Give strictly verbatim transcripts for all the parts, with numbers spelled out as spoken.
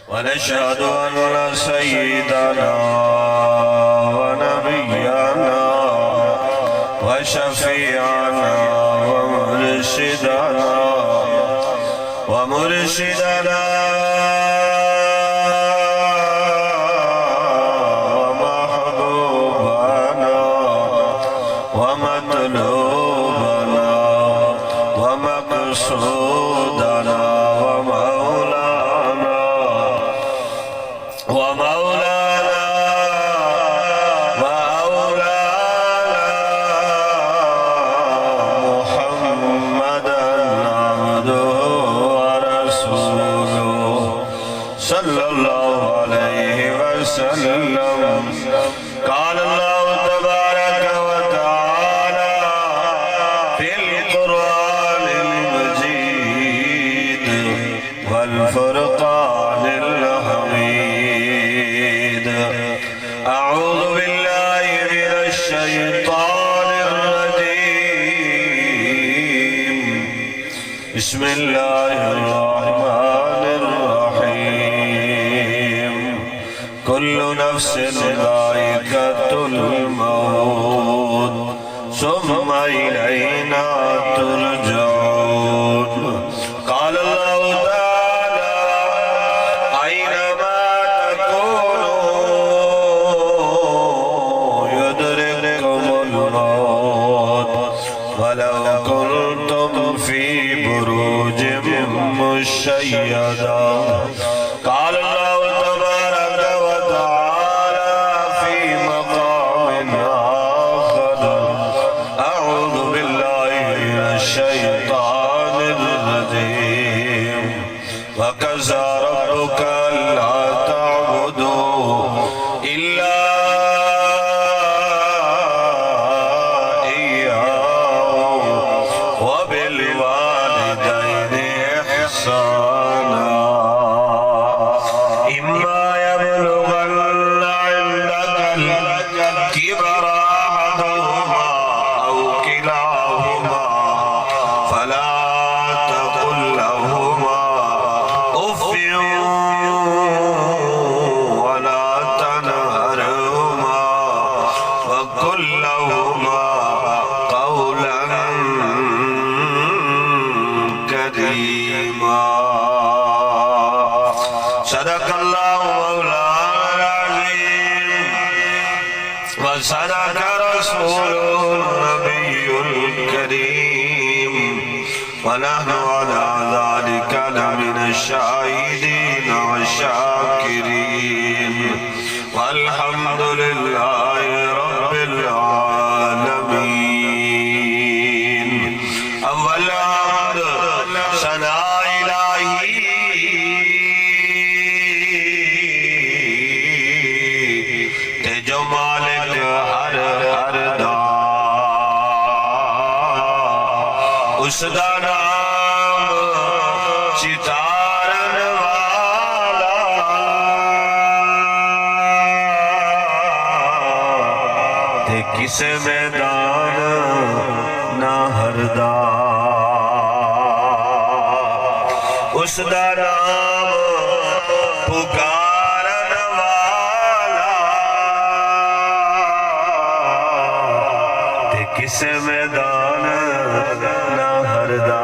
ونشهد أن سيدنا ونبينا وشفيعنا ومرشدنا ومرشدنا ومحبوبنا ومطلوبنا ومقصودنا ومولانا ومولانا وأولانا محمدا عبده ورسوله صلى الله عليه وسلم. قال الله تبارك وتعالى في القرآن المجيد والفرقان الحميد. أعوذ بالله من الشيطان الرجيم. بسم الله الرحمن الرحيم. كل نفس ذائقة الموت ثم إلينا ترجعون. قال الله تعالى: أينما تكونوا يدرككم الموت ولو كنتم في بروج مشيدة. قال الله تبارك وتعالى في مقام آخر: أعوذ بالله من الشيطان الرجيم. وقضى ربك ألا تعبدوا إلا إياه وبالوالدين إحسانا. إما يبلغن عندك الكبر أحدهما أو كلاهما فلا تقل لهما أف ولا تنهرهما وقل لهما قولا كريما. صدق الله مولانا العظيم وصدق رسوله النبي الكريم ونحن على ذلك لمن الشاهدين والشاكرين. والحمد لله رب العالمين. اول حمد ثنا الہی تے جو مالک ہر ہر دا، اس دا نام چتارن والا، تے کسے میدان نہ ہردا۔ اس دا نام پکارن والا، تے کسے میدان نہ ہردا۔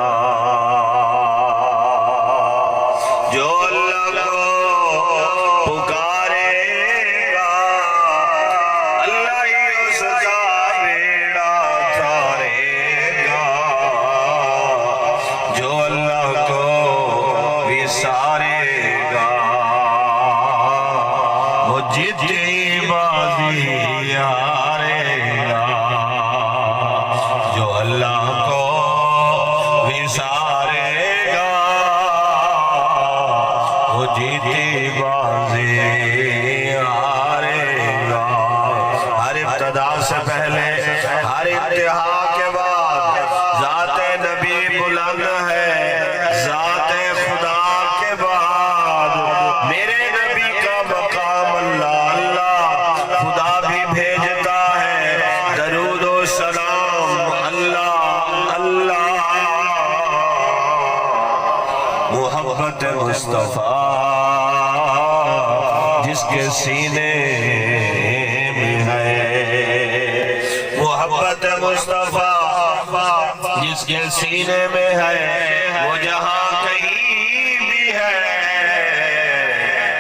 جو اللہ کو پکارے گا، اللہ ہی اس کا بیڑا تارے گا۔ جو اللہ کو وسارے گا، وہ جیتی بازی ہارے گا۔ جو اللہ کو وسارے گا، وہ جیتی بازی ہارے گا۔ ہر ابتدا سے پہلے، ہر انتہا کے بعد، ذات نبی بلند ہے، ذات خدا کے بعد میرے نبی کا مقام اللہ، اللہ خدا بھی بھیجتا ہے۔ درود و سلام اللہ، اللہ، محبت مصطفیٰ۔ کے سینے میں ہے۔ محبت مصطفیٰ جس کے سینے میں ہے، وہ جہاں کہیں بھی ہے،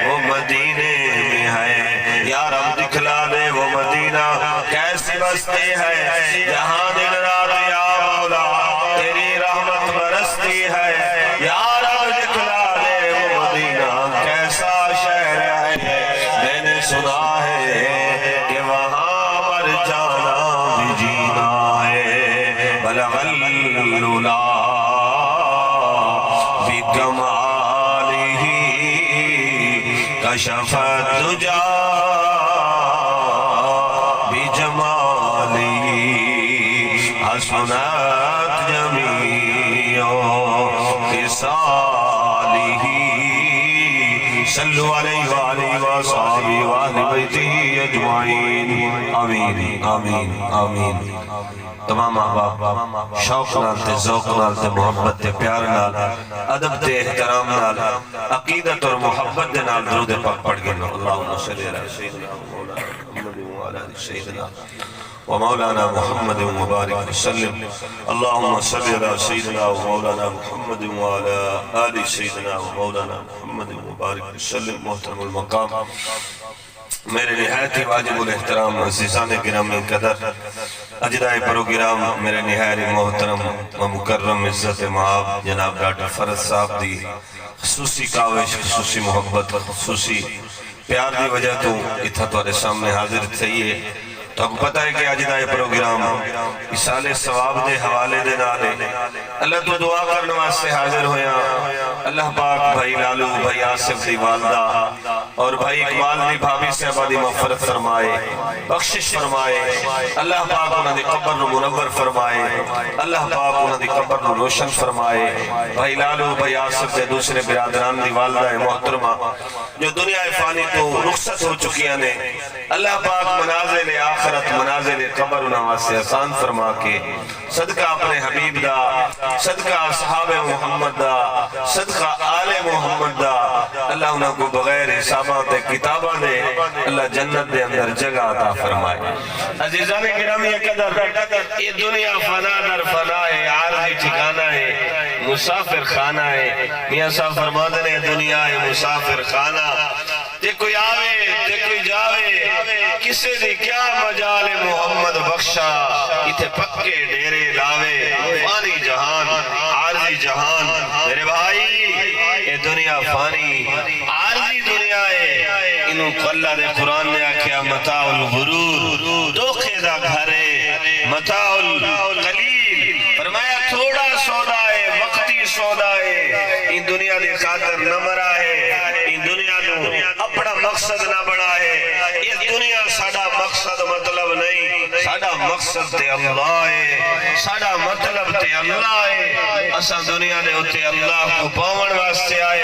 وہ مدینے میں ہے۔ یا رب، دکھلا دے وہ مدینہ کیسی بستی ہے، جہاں دن رات یا مولا تیری رحمت برستی ہے۔ یا رب، دکھلا دے وہ مدینہ کیسا شہر ہے۔ میں نے سنا ہے کہ وہاں مر جانا بھی جینا ہے۔ بلغ العلا بکمالہ، کشف الدجی بجمالہ، حسنت جمیع خصالہ۔ صلوا علیہ وآلہ وصحبہ وآلہ بیتہ اجمعین۔ آمین، آمین، آمین۔ تمام احباب، شوق نال تے ذوق نال تے محبت تے پیار نال، ادب تے احترام نال، عقیدت اور محبت دے نال درود پاک پڑھ گھنو۔ اللہم صل علی سیدنا و مولانا محمد و علی آل سیدنا و مولانا محمد و بارک وسلم۔ اللہم صل علی سیدنا و مولانا محمد و علی آل سیدنا و مولانا محمد و بارک وسلم۔ محترم المقام، میرے نہایت ہی واجب الاحترام عزیزان گرامی قدر، اڄ دا اے پروگرام میرے نہایت ہی محترم و مکرم عزت مآب جناب ڈاکٹر فرض صاحب دی خصوصی کاوش، خصوصی محبت، خصوصی پیار دی وجہ توں اتھاں تہاݙے سامݨے حاضر تھئیے۔ تہاکوں پتہ ہے کہ اڄ دا اے پروگرام ایصال ثواب دے حوالے دے نال ہے۔ اللہ توں دعا کرݨ واسطے حاضر ہویاں۔ اللہ پاک بھائی لالو، بھائی آصف دی والدہ اور بھائی اقبال دی بھابھی صاحبہ دی مغفرت فرمائے، بخشش فرمائے۔ اللہ پاک انہاں دی قبر نوں منور فرمائے۔ اللہ پاک انہاں دی قبر نوں روشن فرمائے۔ بھائی لالو، بھائی آصف دے دوسرے برادران دی والدہ محترمہ جو دنیا فانی توں رخصت ہو چکیاں نے، اللہ پاک منازل آخرت، منازل قبر انہاں واسطے آسان فرما کے، صدقہ اپݨے حبیب دا، صدقہ اصحاب محمد دا، صدقہ آل محمد دا، اللہ انہاں کوں بغیر حساباں تے کتاباں دے اللہ جنت دے اندر جگہ عطا فرمائے۔ عزیزان گرامی قدر، اے دنیا فنا در فنا ہے، عارضی ٹھکانہ ہے، مسافر خانہ ہے۔ میاں صاحب فرماندے نے، دنیا ہے مسافر خانہ، تے کوئی آوے تے کوئی جاوے، کسے دی کیا مجال ہے محمد بخشا، اتھے پکے ڈیرے لاوے۔ فانی جہان، عارضی جہان، میرے بھائی، اے دنیا فانی، عارضی دنیا ہے۔ اینوں اللہ دے قرآن نے آکھیا، متاع الغرور، دھوکے دا گھر ہے، متاع القلیل، فرمایا تھوڑا سودا ہے، وقتی سودا ہے۔ ایں دنیا دی خاطر نہ مرا ہے، ایں دنیا نوں اپݨا مقصد نہ بݨا ہے۔ اے دنیا ساݙا مقصد مطلب نہیں، ساݙا مقصد تے اللہ ہے، ساݙا مطلب تے اللہ ہے۔ اساں دنیا دے اتے اللہ کوں پاوݨ واسطے آئے،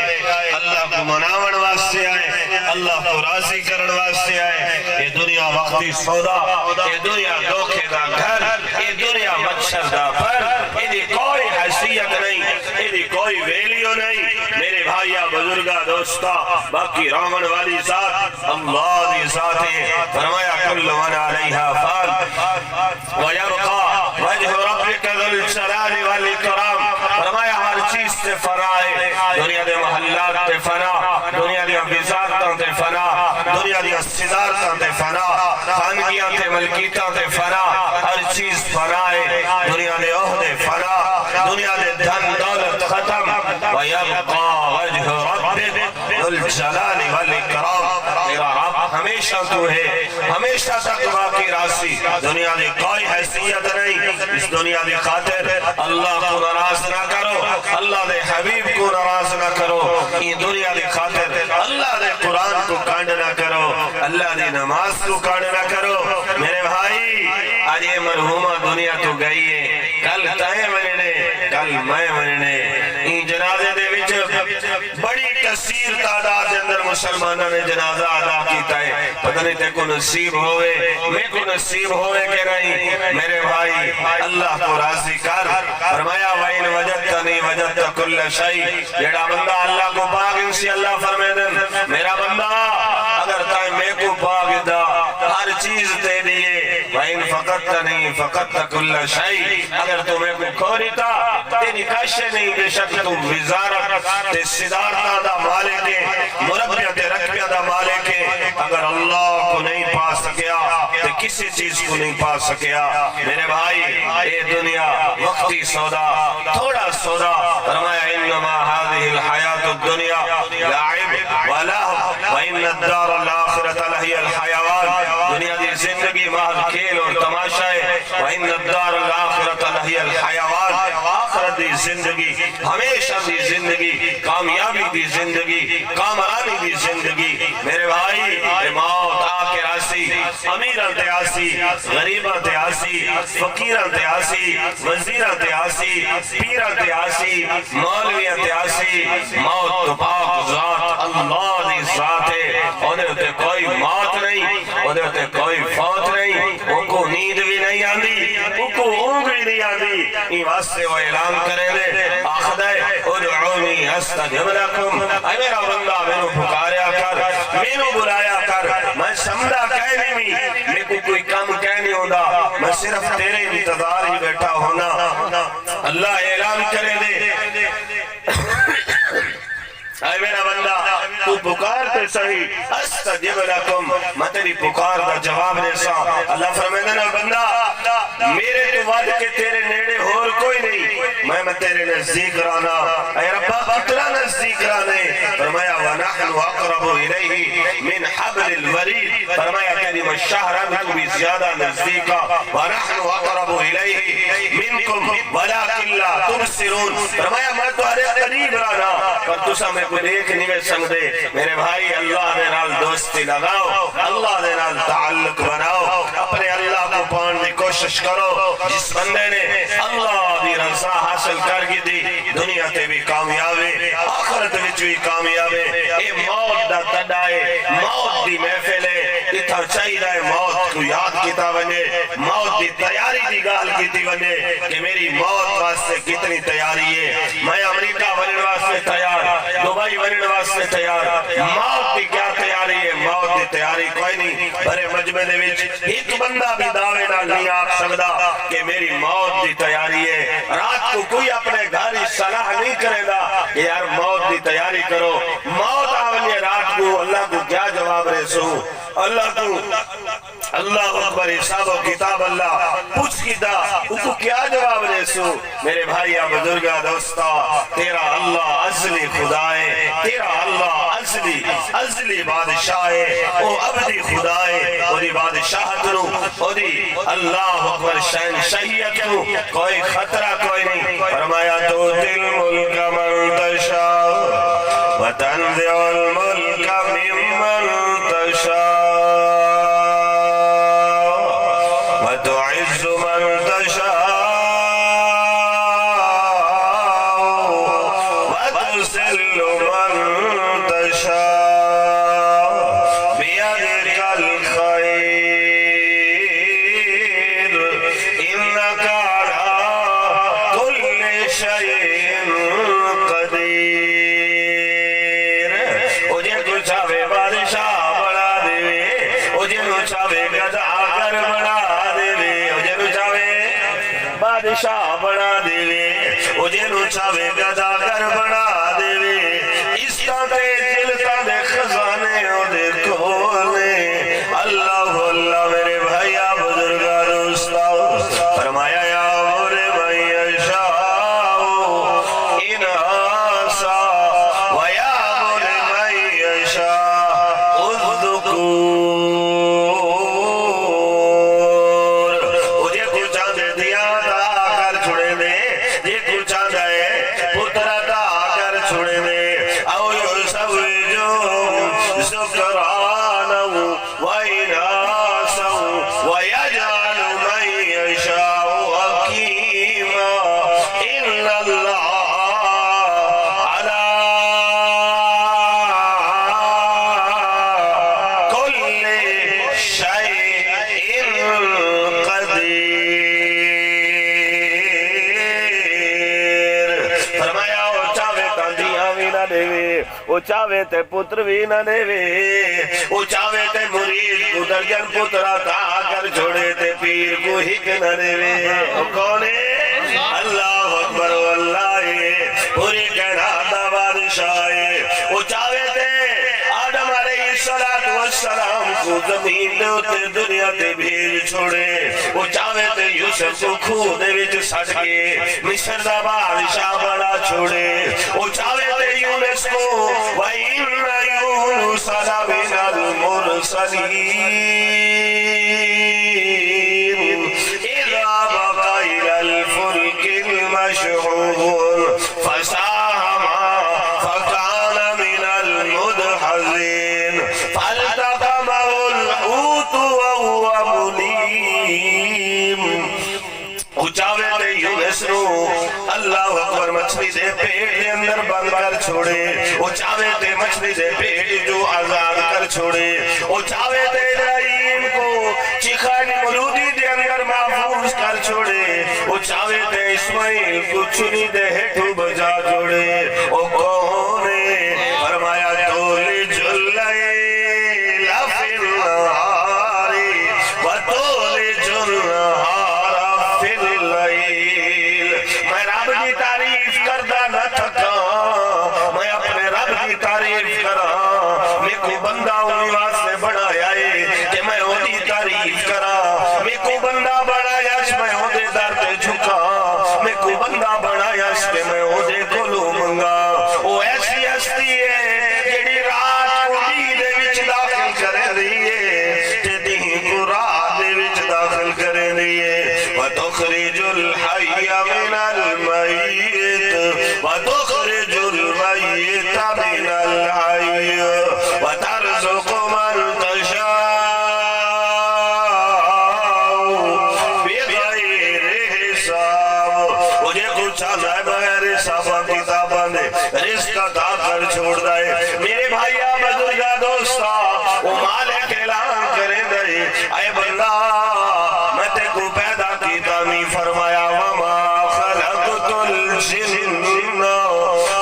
اللہ کوں مناوݨ واسطے آئے، اللہ کوں راضی کرݨ واسطے آئے۔ اے دنیا وقتی سودا، اے دنیا دھوکے دا گھر، اے دنیا مچھر دا پر، ایندی کوئی حیثیت نہیں، ایندی کوئی ویلیو نہیں۔ میرے بھائیا، بزرگا، دوستا، باقی رہوݨ والی ذات اللہ دی ذات ہے۔ فرمایا، کل من علیہا فان ویبقی وجہ ربک ذو الجلال والاکرام۔ فرمایا، ہر چیز تے فنا ہے، دنیا دے محلات تے فنا، دنیا دیاں وزارتاں تے فنا، دنیا دیاں صدارتاں تے فنا، خانگیاں تے ملکیتاں تے فنا، ہر چیز فنا ہے۔ دنیا دے عہدے فنا، دنیا دے دھن دولت ختم۔ ویبقی وجہ ربک ذو الجلال والاکرام، تیرا رب ہمیشہ توں ہے، ہمیشہ تک باقی راہسی۔ دنیا دی کوئی حیثیت نہیں۔ اس دنیا دی خاطر اللہ کوں ناراض نہ کرو، اللہ دے حبیب کوں ناراض نہ کرو۔ ایں دنیا دی خاطر اللہ دے قرآن کوں کنڈ نہ کرو، اللہ دی نماز کوں کنڈ نہ کرو۔ میرے بھائی، اڄ اے مرحومہ دنیا توں ڳئی ہے، کل تیں ونڄݨے، کل میں ونڄݨے۔ ایں جنازے دے وچ بڑی کثیر تعداد دے اندر مسلماناں نے جنازہ ادا کیتا ہے۔ پتہ نہیں تیکوں نصیب ہووے، میکوں نصیب ہووے کہ نہیں۔ میرے بھائی، اللہ کوں راضی کر۔ فرمایا، وَإِنْ وَجَدْتَنِي وَجَدْتَ كُلَّ شَيْءٍ۔ جیڑھا بندہ اللہ کوں پا گھنسی، اللہ فرمیندن، میرا بندہ، اگر تاں نہیں فقدت کل شیء، اگر تو میکوں کھو ݙتا، تیݙی کائے شے نہیں، بے شک تو وزارت تے صدارتاں دا مالک ہے، مربیاں تے رتبیاں دا مالک ہے۔ اگر اللہ کوں نہیں پا سڳیا تے کسے چیز کوں نہیں پا سڳیا۔ میرے بھائی، اے دنیا وقتی سودا، تھوڑا سودا۔ فرمایا، انما هذه الحیات الدنیا لعب و لہو و ان الدار الآخرۃ لہی الحیوان۔ دنیا دی زندگی محض کھیل اور تماشا ہے، و ان الدار الآخرۃ لہی الحیوان۔ آخرت دی زندگی، ہمیشہ دی زندگی، کامیابی دی زندگی، کامرانی دی زندگی۔ میرے بھائی، اے موت آ کے آسی، امیراں تے آسی، غریباں تے آسی، فقیراں تے آسی، وزیراں تے آسی، پیراں تے آسی، مولویاں تے آسی۔ موت تو پاک ذات اللہ دی ذات ہے، اوندے اتے کوئی موت نہیں، اوندے اتے کوئی فوت نہیں، اوکوں نیند وی نہیں آندی، اوکوں اونگھ وی نہیں آندی۔ ایں واسطے او اعلان کریندے، آکھدا ہے، ادعونی استجب لکم، اے میرا بندہ، مینوں پکاریا کر، مینوں بلایا کر، میں سمدا کائے نہیں، میکوں کوئی کم کائے نہیں ہوندا، میں صرف تیرے انتظار ہی بیٹھا ہونا۔ اللہ اعلان کریندے، اے میرا بندہ، تو پکار تے سہی، استجب لکم، میں تیری پکار دا جواب ݙیساں۔ اللہ فرمیندے نے، بندہ، میرے تو ودھ کے تیرے نیڑے ہور کوئی نہیں، میں، میں تیرے نزدیک رہنا۔ اے ربا، کتنا نزدیک رہنے؟ فرمایا، ونحن اقرب الیہ من حبل الورید۔ فرمایا، تیری میں شاہ رگ تو بھی زیادہ نزدیک ہاں۔ ونحن اقرب الیہ منکم ولکن لا تبصرون۔ فرمایا، میں تہاݙے قریب رہنا، پر تساں میکوں ݙیکھ نہیں وے سڳدے۔ میرے بھائی، اللہ دے نال دوستی لگاؤ، اللہ دے نال تعلق بناؤ، اپنے اللہ کوں پاوݨ دی کوشش کرو۔ جس بندے نے اللہ دی رضا حاصل کر گھدی، دنیا تے وی کامیاب ہے، آخرت وچ وی کامیاب ہے۔ اے موت دا تݙا ہے، موت دی محفل ہے، اتھاں چاہیدا ہے موت کوں یاد کیتا ونڄے، موت دی تیاری دی ڳالھ کیتی ونڄے کہ میری موت واسطے کتنی تیاری ہے، میں امریکہ ونڄݨ واسطے تیار، دبئی ونڄݨ واسطے تیار۔ موت دی کیا تیاری ہے؟ موت دی تیاری کوئی نہیں۔ بھرے مجمع دے وچ ہک بندہ بھی دعوے نال نہیں آکھ سڳدا کہ میری موت دی تیاری ہے۔ رات کوں کوئی اپنے گھر اچ صلاح نہیں کریندا کہ یار، موت دی تیاری کرو۔ موت آ ونڄے رات کوں، اللہ کوں کیا جواب ݙیسوں؟ اللہ کوں، اللہ اکبر، حساب و کتاب اللہ پچھ گھدا، اوکوں کیا جواب ݙیسوں؟ میرے بھائیاں، بزرگاں، دوستاں، تیرا اللہ ازلی خدا ہے، تیرا اللہ ازلی، ازلی بادشاہ ہے، او ابدی خدا ہے، اودی بادشاہت نوں، اودی، اللہ اکبر، شہنشاہیت نوں کوئی خطرہ کوئی نہیں۔ فرمایا، تؤتی الملک من تشاء وتنزع الملک ممن تشاء وتعز من تشاء وتذل من تشاء بيدك الخير إنك على كل شيء قدير۔ او جینکوں چاہوے بادشاہ بݨا ݙیوے، او جینوں چاہوے گداگر بݨا ݙیوے، او جینوں چاہوے بادشاہ بݨا ݙیوے، او جینوں چاہوے گداگر بݨا ݙیوے۔ عزتاں تے ذلتاں دے خزانے اوندے کول نے۔ اللہ اللہ، میرے بھائیاں، بزرگاں، دوستاں، فرمایا، يهب لمن يشاء إناثا ويهب لمن يشاء الذكور۔ او جیکوں چاہندے دھیاں عطا کر چھوڑیندے، جیکوں چاہندا ہے پتر عطا کر چھوڑیندے۔ أو يزوجهم ذكرانا وإناثا ويجعل من يشاء عقيما إن الله على كل شيء قدير۔ فرمایا، او چاہوے تاں دھیاں وی نہ ݙیوے، او چاہوے تے پتر وی نہ ݙیوے۔ او چاہوے تے مرید کوں درجن پتر عطا کر چھوڑے تے پیر کوں ہک نہ ݙیوے۔ او کون ہے؟ اللہ اکبر، او اللہ ہے، پوری کائنات دا بادشاہ ہے۔ او چاہوے تے آدم علیہ الصلوۃ والسلام کوں زمین دے اُتے دنیا تے بھیج چھوڑے۔ او چاہوے تے یوسف کوں کھوہ دے وچ سٹ کے مصر دا بادشاہ بݨا چھوڑے۔ او چاہوے تے یونس کوں، وَإِنَّ يُونُسَ لَمِنَ الْمُرْسَلِينَ، إِذْ أَبَقَ إِلَى الْفُلْكِ الْمَشْحُونِ، فَسَاهَمَ فَكَانَ مِنَ الْمُدْحَضِينَ، فَالْتَقَمَهُ الْحُوتُ وَهُوَ مُلِيمٌ۔ او چاہوے تے یونس نوں، اللہ اکبر، مچھلی دے پیٹ دے اندر بند کر چھوڑے۔ او چاہوے تے مچھلی دے پیٹ جو آزاد کر چھوڑے۔ او چاہوے تے ابراہیم کوں چیخا نمرودی دے اندر محفوظ کر چھوڑے۔ او چاہوے تے اسماعیل کوں چھری دے ہیٹھوں بچا چھوڑے۔ او کون ہے؟ فرمایا، تولج اللیل فی النہار وتولج النہار فی اللیل۔ میں رب دی تعریف کردا نہ تھکاں، میں اپݨے رب دی تعریف کراں۔ میکوں بندہ اوں واسطے بݨایا ہے کہ میں اوندی تعریف کراں۔ میکوں بندہ بݨایا ہے، میں اوندے در تے جھکاں۔ میکوں بندہ بݨایا ہے کہ میں اوندے کولوں منگاں۔ او ایسی ہستی ہے جیڑھی رات کوں ݙینہہ دے وچ داخل کریندی ہے تے ݙینہہ کوں رات دے وچ داخل کریندی ہے۔ وتخرج الحی من المیت وتخرج المیت من الحی وترزق من تشاء بغیر حساب۔ او جیکوں چاہندا ہے بغیر حساباں کتاباں دے رزق عطا کر چھوڑدا ہے۔ میرے بھائیا، بزرگاں، دوستاں، او مالک اعلان کریندا ہے، اے بندہ، میں تیکوں پیدا کیتا نہیں، فرمایا، وما خلقت الجن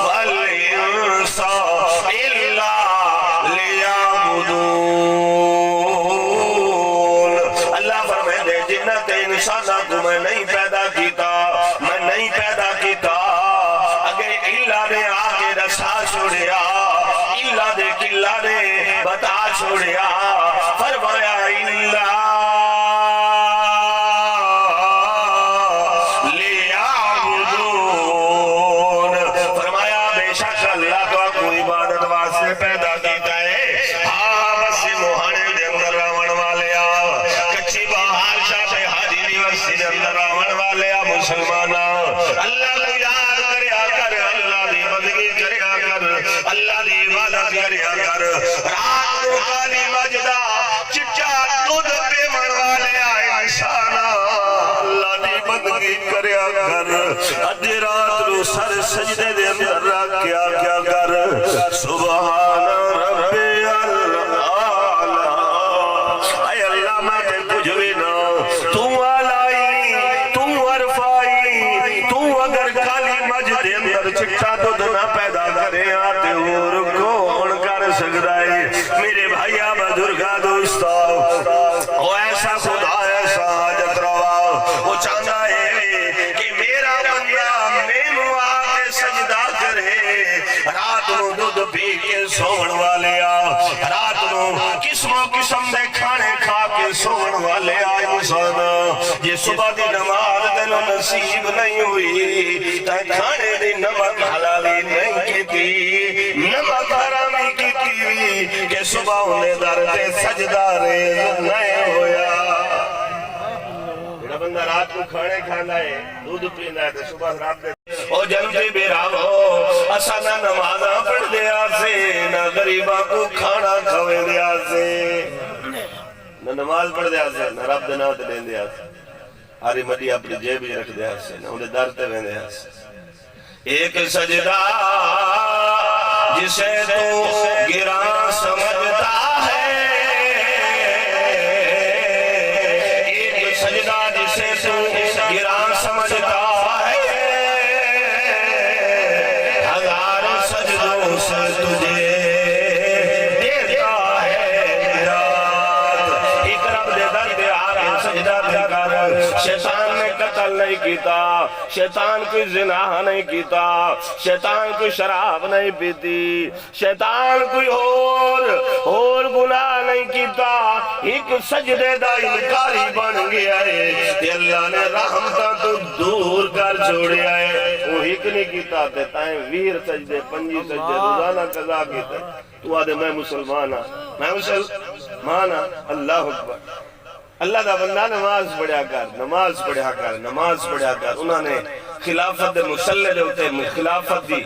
والانس الا لیعبدون۔ اللہ فرمیندے، جنات تے انساناں کوں میں نہیں پیدا کیتا، میں نہیں پیدا کیتا۔ اگے الا نے آ کے ݙسا چھوڑیا، الا دے قلہ نے بتا چھوڑیا۔ فرمایا، الا لیعبدون۔ فرمایا، بے شک اللہ تہاکوں عبادت واسطے پیدا کیتا ہے۔ ہاں، بس موہانے دے اندر رہوݨ والیا، کچھی بہار شاہ تے حاجی دی وستی دے اندر رہوݨ والیا، مسلماناں، اللہ کوں یاد کریا کر، اللہ دی بندگی کریا کر، اللہ دی عبادت کریا کر۔ رات نوں کالی مجھ دا چٹا دودھ پیوݨ والیا انسانا، اللہ دی بندگی کریا کر۔ ادھی رات نوں سر سجدے دے اندر رکھ کے آکھیا کر، سبحان ربی الاعلی۔ اے اللہ، میں تے کجھ وی نہ، توں اعلیٰ ایں، توں ارفع ایں، توں اگر کالی مجھ دے اندر چٹا دودھ نہ پیدا کرے ہاں تے ہور کون کر سڳدا ہے؟ میرے بھائیا، بزرگاں، دوستاں، او ایسا خدا، ایسا حاجت روا، او چاہندا ہے کہ میرا بندہ مینوں آ کے سجدہ کرے۔ رات نوں دودھ پی کے سووݨ والیا، رات نوں قسم و قسم دے کھانے کھا کے سووݨ والیا انسان، جے صبح دی نماز تینوں نصیب نہیں ہوئی، تیں کھانے دی نمک حلالی نہیں کیتی، نمک حرامی کیتی وی کہ صبح اوندے در تے سجدہ ریز نہیں ہویا۔ جیڑھا بندہ رات کوں کھانے کھاندا ہے، دودھ پیندا ہے تے صبح رب دے۔ او جنتی بھراوو، اساں نہ نمازاں پڑھدے ہاسے، نہ غریباں کوں کھانا کھویندے ہاسے۔ نہ نماز پڑھدے ہاسے، نہ رب دے ناں تے ݙیندے ہاسے۔ ہاری مڈی اپݨی جیب وچ رکھدے ہاسے، نہ اوندے در تے ویندے ہاسے۔ ایک سجدہ جسے تو گراں سمجھتا ہے، ایک سجدہ جسے تو گراں سمجھتا ہے، ہزار سجدوں سے تجھے نہیں کیتا، شیطان کوئی زنا نہیں کیتا، شیطان کوئی شراب نہیں پیتی، شیطان کوئی ہور، ہور گناہ نہیں کیتا، ہک سجدے دا انکاری بݨ ڳیا ہے تے اللہ نے رحمتاں توں دور کر چھوڑیا ہے۔ او ہک نہیں کیتا تے تائیں ویہہ سجدے، پنجی سجدے روزانہ قضا کیتے۔ تو آہدے میں مسلمان ہاں، میں مسلمان ہاں۔ اللہ اکبر۔ اللہ دا بندہ نماز پڑھیا کر، نماز پڑھیا کر، نماز پڑھیا کر۔ انہاں نے خلافت دے مصلے دے اتے خلافت دی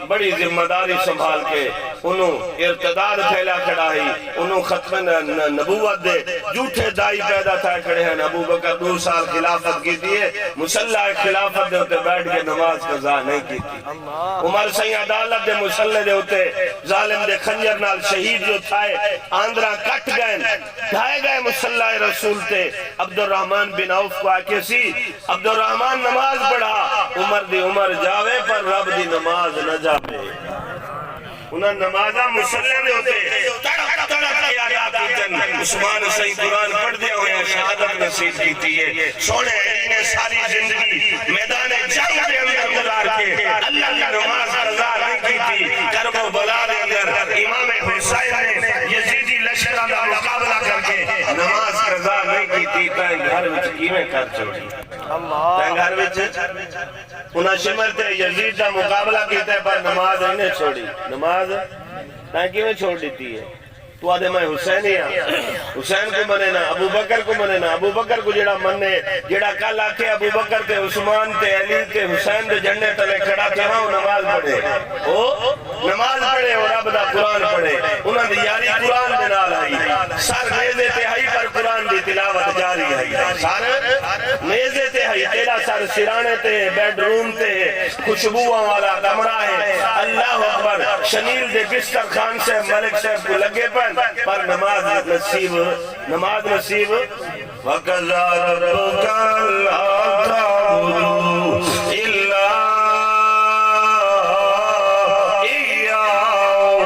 بڑی ذمہ داری سنبھال کے انہوں ارتداد پھیلا کھڑا ہی، انہوں ختم ن-، ن-، نبوت دے جھوٹے داعی پیدا تھے کھڑے ہیں۔ ابو بکر دو سال خلافت کیتی ہے، مصلی خلافت دے اتے بیٹھ کے نماز قضا نہیں کیتی۔ عمر سائیں عدالت دے مصلے دے اتے ظالم دے خنجر نال شہید جو تھائے، آندراں کٹ ڳئن، ڈھائے ڳئے مصلی رسول تے۔ عبدالرحمن بن عوف کو آکھے سی، عبدالرحمن نماز پڑھا، عمر دی عمر جاوے پر رب دی نماز نہ جاوے۔ انہاں نمازاں مصلی دے اتے تڑپ تڑپ کے ادا کیتن۔ عثمان سائیں قرآن پڑھدے ہوئے شہادت نصیب کیتی ہے۔ سوہݨے علی نے ساری زندگی میدان جنگ دے اندر گزار کے اللہ دی نماز قضا نہیں کیتی۔ کرب و بلا دے اندر امام حسین نے یزیدی لشکراں دا مقابلہ کر کے نماز قضا نہیں کیتی، تائیں گھر وچ کیویں کر چھوڑی؟ تائیں گھر وچ انہاں شمر تے یزید دا مقابلہ کیتا ہے، پر نماز نہیں چھوڑی۔ نماز تائیں کیویں چھوڑ ݙتی ہے؟ تو آہدے میں حسینی ہاں، حسین کو منے نہ، ابو بکر کو منے نہ۔ ابو بکر کو جڑا منے، جڑا کل آکھے ابو بکر تے عثمان تے علی تے حسین دے جھنڈے تلے کھڑا تھے، ہاں، او نماز پڑھے۔ او نماز پڑھے، او رب دا قرآن پڑھے۔ انہاں دی یاری قرآن دے نال ہئی۔ سر نیزے تے ہئی پر قرآن دی تلاوت جاری ہئی۔ سر نیزے تے ہئی، تیݙا سر سراݨے تے، بیڈ روم تے، خوشبوواں والا کمرہ ہے۔ اللہ اکبر۔ شنیل دے بستر خان صاحب ملک صاحب کو لگے پن، پر نماز نصیب، نماز نصیب۔ وَقَضَىٰ رَبُّكَ أَلَّا تَعْبُدُوا إِلَّا إِيَّاهُ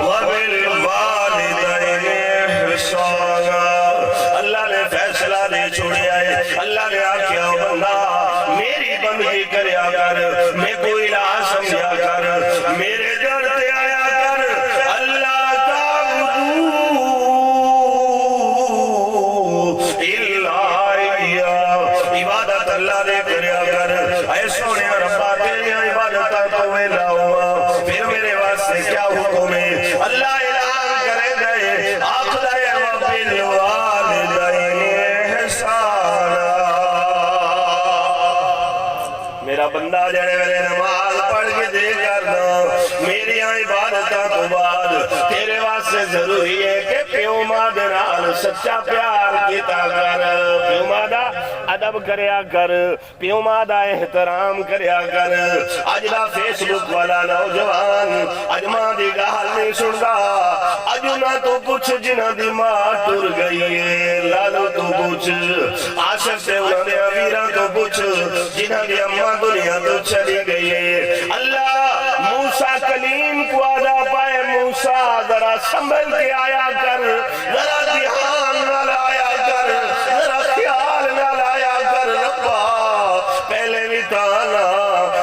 وَبِالْوَالِدَيْنِ إِحْسَانًا۔ اللہ نے فیصلہ دے چھوڑیا ہے۔ اللہ نے آکھیا، او بندہ، میری بندگی کریا کر، میکوں الہ سمجھیا کر، میرے در تے آیا کر، اللہ تعبدوا الا ایاہ، عبادت اللہ دے کریا کر۔ اے سوہݨیا ربا، تیریاں عبادتاں توں ویلا ہوواں، پھر میرے واسطے کیا حکم ہے؟ اللہ اعلان کریندا ہے، آکھدا ہے، وبالوالدین احسانا۔ میرا بندہ، جڑے ویلے نماز پڑھ کے دے کرنا، میریاں عبادتاں تو بعد تیرے واسطے ضروری ہے کہ پیو ماں دے نال سچا پیار کیتا کر، پیو ماں دا ادب کریا کر، پیو ماں دا احترام کریا کر۔ اڄ دا فیس بک والا نوجوان اڄ ماں دی ڳالھ نہیں سݨدا۔ اڄ انہاں توں پچھ جنہاں دی ماں ٹر ڳئی ہے، لالو توں پچھ، آصف تے انہاں دے امیراں توں پچھ جنہاں دی اماں دنیا توں چلی ڳئی ہے۔ اللہ موسیٰ کلیم کو آہدا پئے، موسیٰ ذرا سنبھل کے آیا کر، ذرا دھیان نال آیا کر، ذرا خیال نال آیا کر۔ ربا، پہلے وی تاں نہ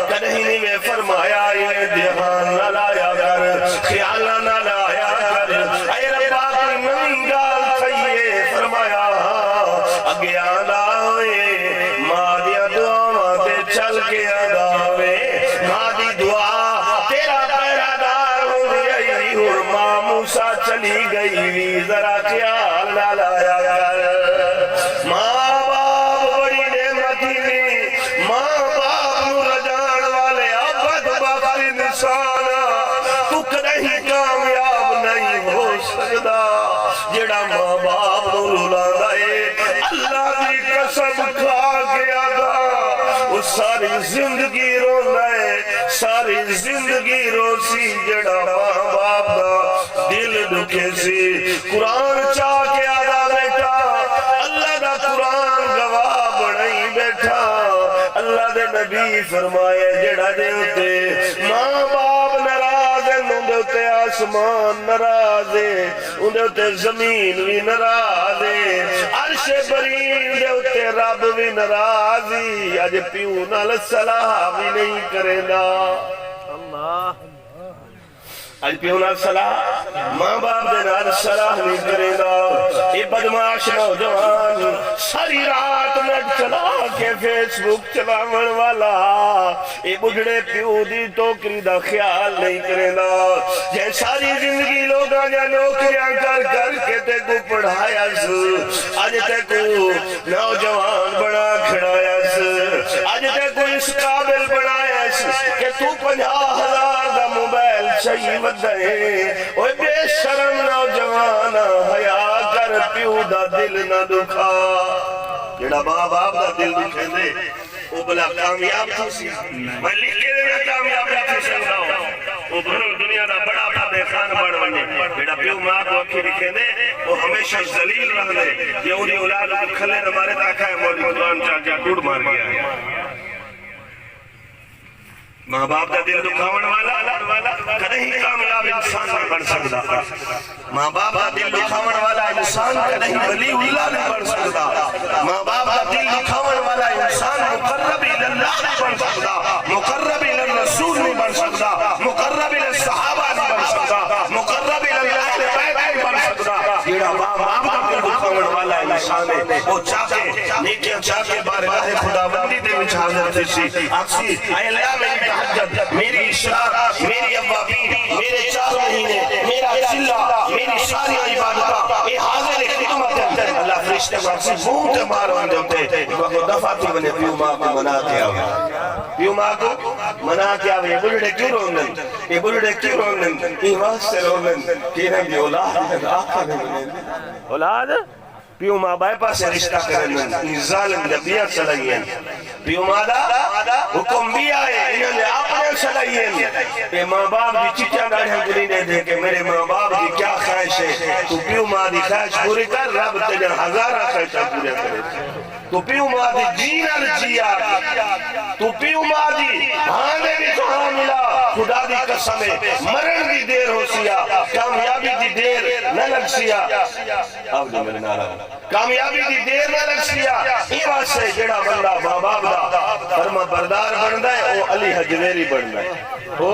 کݙہیں نہیں میں فرمایا، ایویں دھیان نال آیا کر، خیالاں نال آیا کر۔ اے ربا، کوئی نویں ڳالھ تھئی ہے؟ فرمایا، ہاں، اڳے آندا ہوئے، ماں دیاں دعاواں تے چل کے آندا ہوئے، ماں دی دعا تیرا پہرا دار ہوندی ہئی، ہݨ ماں موسیٰ چلی ڳئی وی، ذرا خیال نال آیا کر۔ ماں باپ بڑی نعمت ہی، ماں باپ نوں رجاݨ والے بدبخت انسان، توں کݙاہیں کامیاب نہیں ہو سڳدا۔ جیڑھا ماں باپ نوں رلاندا ہے، اللہ دی قسم کھا کے آہدا، او ساری زندگی روندا ہے، ساری زندگی روسی۔ جیڑھا ماں باپ دا دل ݙکھیسی، قرآن چا کے آہدا، بیٹا، اللہ دا قرآن گواہ بݨائی بیٹھا۔ اللہ دے نبی فرمایا، جیڑھا دے اتے ماں باپ ناراض ہن، اتے آسمان ناراض ہے، اوندے اتے زمین وی ناراض ہے، عرش برین دے اتے رب وی ناراض ہی۔ اڄ پیو نال صلاح وی نہیں کریندا۔ اللہ۔ اڄ پیو نال صلاح، ماں باپ دے نال صلاح نہیں کریندا۔ اے بدمعاش نوجوان ساری رات نیٹ چلا کے فیس بک چلاوݨ والا، اے ٻڈھڑے پیو دی ٹوکری دا خیال نہیں کریندا، جیں ساری زندگی لوکاں دیاں نوکریاں کر کر کے تیکوں پڑھایس، اڄ تیکوں نوجوان بݨا کھڑایس، اڄ تیکوں اس قابل بݨایس کہ توں پنجاہ ہزار دا موبائل چئی ودیں۔ اوئے بے شرم نوجوان، حیا کر، پیو دا دل نہ ݙکھا۔ جیڑھا ماں باپ دا دل ݙکھیندے، او بھلا کامیاب تھیسی؟ میں لکھ کے ݙینا، کامیاب نہیں تھی سڳدا۔ او بھلا دنیا دا بڑا فاتح خان بݨ ونڄے۔ جیڑھا پیو ماں کوں اکھیں ݙکھیندے، او ہمیشہ ذلیل رہندے۔ جے اوندی اولاد کوں کھلے نہ مارے تاں آکھے مولوی قرآن چا کے ٹوٹ مار ڳیا ہے۔ ماں باپ دا دل ݙکھاوݨ والا کݙاہیں کامیاب انسان نہیں بݨ سڳدا۔ ماں باپ دا دل ݙکھاوݨ والا انسان کݙاہیں ولی اللہ نہیں بݨ سڳدا۔ ماں باپ دا دل ݙکھاوݨ والا انسان مقرب الی اللہ نہیں بݨ سڳدا، مقرب الی الرسول نہیں بݨ سڳدا، مقرب الی الصحابہ نہیں بݨ سڳدا، مقرب الی اہل بیت نہیں بݨ سڳدا۔ جیڑھا ماں باپ دا دل ݙکھاوݨ والا انسان ہے، او چا کے نیکیاں چا کے بارگاہ خداوندی دے وچ حاضر تھیسی، آکھسی، اے اللہ، میری تہجد، میری اشراق، میری اوابین، میرے چار مہینے، میرا چلہ، میری ساری عبادتاں، اے حاضر خدمت ہن۔ اللہ فرشتے کوں آکھسی، منہ تے مار اوندے اتے، ایکوں آکھو دفع تھی ونڄے، پیو ماں کوں منا کے آوے۔ پیو ماں کوں منا کے آوے۔ اے ٻڈھڑے کیوں روندن؟ اے ٻڈھڑے کیوں روندن؟ ایں واسطے روندن کہ انہاں دی اولاد انہاں دا آقا نہیں ونڄیندی۔ اولاد پیو ماں ٻئے پاسے رشتہ کریندن، ایں ظالم دیاں ٻیاں صلاحیاں ہن۔ پیو ماں دا حکم ٻیا ہے، انہاں دے اپݨے صلاحیاں ہن۔ اے ماں باپ دی چٹیاں ݙاڑھیاں کوں نہیں ݙیہدے کہ میرے ماں باپ دی کیا خواہش ہے۔ توں پیو ماں دی خواہش پوری کر، رب تیݙیاں ہزاراں خواہشاں پوریاں کریسی۔ توں پیو ماں دی جی نال جی آ، توں پیو ماں دی ہاں دے وچ ہاں ملا، خدا دی قسم ہے، مرݨ دی دیر ہوسی آ، کامیابی دی دیر نہ لڳسی آ۔ آؤ جی میرے نال آؤ۔ کامیابی دی دیر نہ لڳسی آ۔ ایں واسطے جیڑھا بندہ ماں باپ دا فرما بردار بݨدا ہے، او علی ہجویری بݨدا ہے۔ او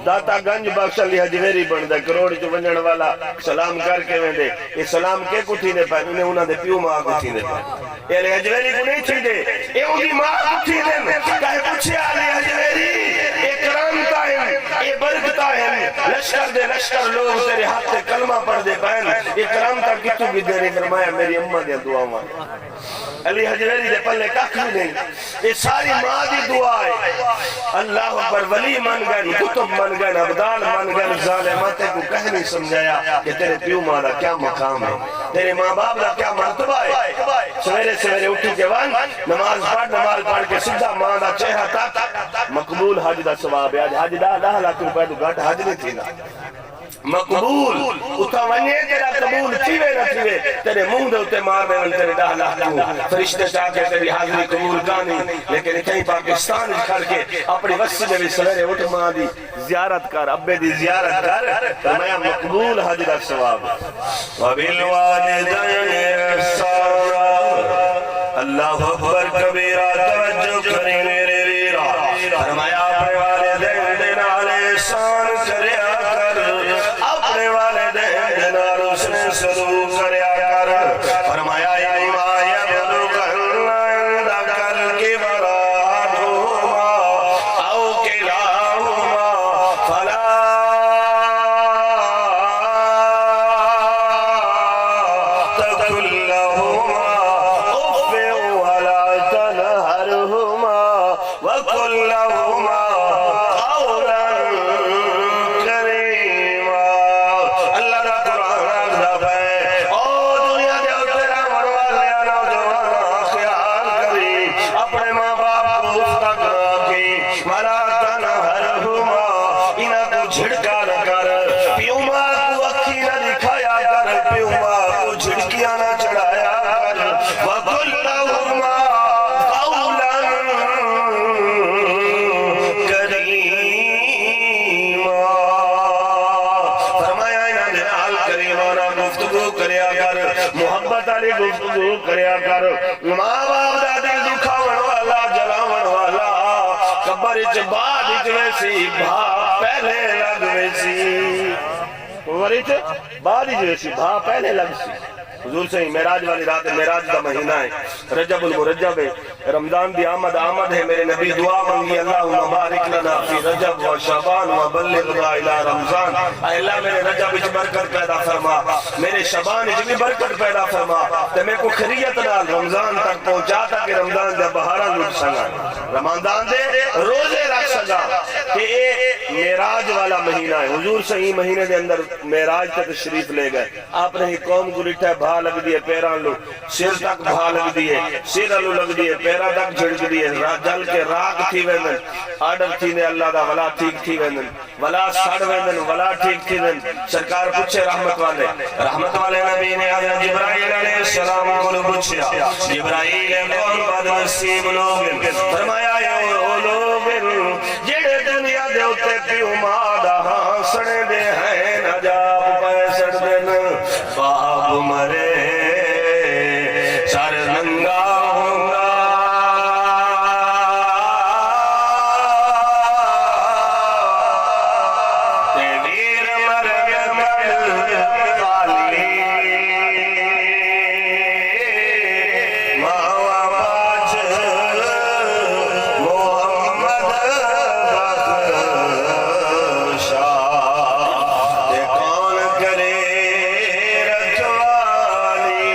داتا گنج بخش علی ہجویری بݨدا ہے۔ کروڑ چ ونڄݨ والا سلام کر کے ویندے۔ اے سلام کیکوں تھیندے پئن؟ انہیں انہاں دے پیو ماں کوں تھیندے پئن۔ اے علی ہجویری کوں نہیں تھیندے، اے اوندی ماں کوں تھیندن۔ کہیں پچھیا، علی ہجویری، اے کرامتاں ہن، اے برکتاں ہن، لشکر دے لشکر لوگ تیرے ہتھ تے کلمہ پڑھدے پئن، اے کرامتاں کتھوں گھدے نے؟ فرمایا، میری اماں دیاں دعاواں۔ علی ہجویری دے پلے ککھ وی نہیں۔ اے ساری ماں دی دعا ہے۔ اللہ اکبر، ولی من ڳئن، قطب من ڳئن، ابدال من ڳئن، ظالماں تیکوں کہیں نہیں سمجھایا کہ تیرے پیو ماں دا کیا مقام ہے، تیرے ماں باپ دا کیا مرتبہ ہے۔ سویرے سویرے اٹھی کے ونڄ، نماز پڑھ، نماز پڑھ کے سدھا ماں دا چہرہ تک، مقبول حج دا ثواب ہے۔ اڄ حج ݙاہ، ݙاہ لکھ روپے توں گھٹ حج نہیں تھیندا۔ مقبول، اتھاں ونڄے تیرا قبول تھیوے نہ تھیوے، تیرے منہ دے اتے مار ݙیون تیرے ݙاہ لکھ کوں۔ فرشتے چا کے تیری حاضری قبول کانی، لیکن اتھائیں پاکستان وچ کھڑ کے اپݨی وسی دے وچ سویرے اٹھ ماں دی زیارت کر، ابے دی زیارت کر، فرمایا مقبول حج دا ثواب۔ وبالوالدین احسانا۔ اللہ اکبر کبیرہ، توجہ کریں میرے ویرا۔ فرمایا اپݨے والدین دے نال احسان کریا کر، اپݨے والدین دے نال حسن سلوک کریا کر۔ فرمایا اما یبلغن عندک الکبر احدہما او کلاہما فلا تقل لهما اف ولا تنهرهما وقل لهما قولا کریما۔ اللہ دا قرآن آکھدا پئے، او دنیا دے اتے رہݨ والے نوجواناں، خیال کری، اپݨے ماں باپ کوں اف تک نہ آکھیں، ولا تنہرہما، انہاں کوں جھڑکا نہ کر، پیو ماں کوں اکھیں نہ ݙکھایا کر، پیو ماں کوں جھڑکیاں نہ چڑھایا کر۔ وقل لهما قولا کریما۔ کریا کر، محبت آلی گفتگو کریا کر۔ ماں باپ دا دل دکھاوݨ والا، جلاوݨ والا، قبر اچ بعد اچ ویسی، بھا پہلے لڳ ویسی۔ قبر اچ بعد اچ ویسی، بھا پہلے لڳسی۔ حضور سئیں معراج والی رات، معراج دا مہینہ ہے، رجب المرجب ہے۔ رمضان دی آمد آمد ہے، میرے نبی دعا منگی، اللہم بارک لنا فی رجب و شعبان و بلغنا الی رمضان۔ اے اللہ، میرے رجب وچ برکت پیدا فرما، میرے شعبان وچ بھی برکت پیدا فرما، تے میکوں خیریت نال رمضان تک پہنچا، تاکہ رمضان دے بہاراں لٹ سکاں، رمضان دے روزے رکھ سکاں۔ تے اے معراج والا مہینہ ہے، حضور سئیں مہینے دے اندر معراج تے تشریف لے گئے۔ آپ نے ہی قوم کو ڈٹھا ہے، بھا لگدی ہے پیراں لو، سر تک بھا لگدی ہے، سر الو لگدی ہے، پیراں تک جھڑکدی ہے، را-، جل کے راکھ تھی ویندن۔ آرڈر تھیندے اللہ دا، ولا ٹھیک تھی ویندن، ولا سڑ ویندن، ولا ٹھیک تھی ویندن۔ سرکار پچھے رحمت والے، رحمت والے نبی نے حضرت جبرائیل علیہ السلام کو پچھیا، جبرائیل، کون بد نصیب لوگ ہیں؟ فرمایا، اے او، او لوگ ہیں جڑے دنیا دے اُتے پیو ماں دا ہاں سݨیندے ہن، اڄ آپ پئے سݨدن۔ باپ مرے، سر ننگا ہوندا۔ تے ویر مرن کل کالی۔ ماوا باج محمد بخشا، تے کون کرے رکھوالی؟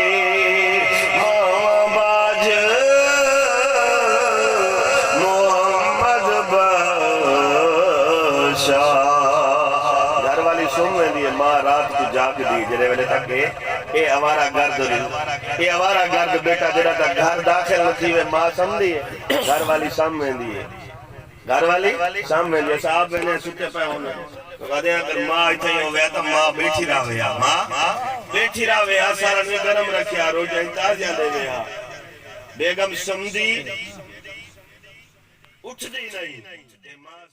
ماوا باج محمد بخشا۔ گھر والی سم ویندی ہے، ماں رات کو جاگدی، جڑے ویلے تک اے، اے آوارہ گرد ہوندی، اے آوارہ گرد بیٹا جڑا تک گھر داخل نہ تھیوے، ماں سمدی ہے، گھر والی سم ویندی ہے۔ گھر والی سم ویندی ہے، صاحب ویندے ستے پئے ہوندے۔ تو کہندے اگر ماں اتھے ہی ہووے تاں ماں بیٹھی راہوے ہا، ماں بیٹھی راہوے ہا، سارا ݙینہہ گرم رکھیا، روٹیاں تازیاں ݙیوے ہا۔ بیگم سمدی اٹھدی نہیں۔ تے ماں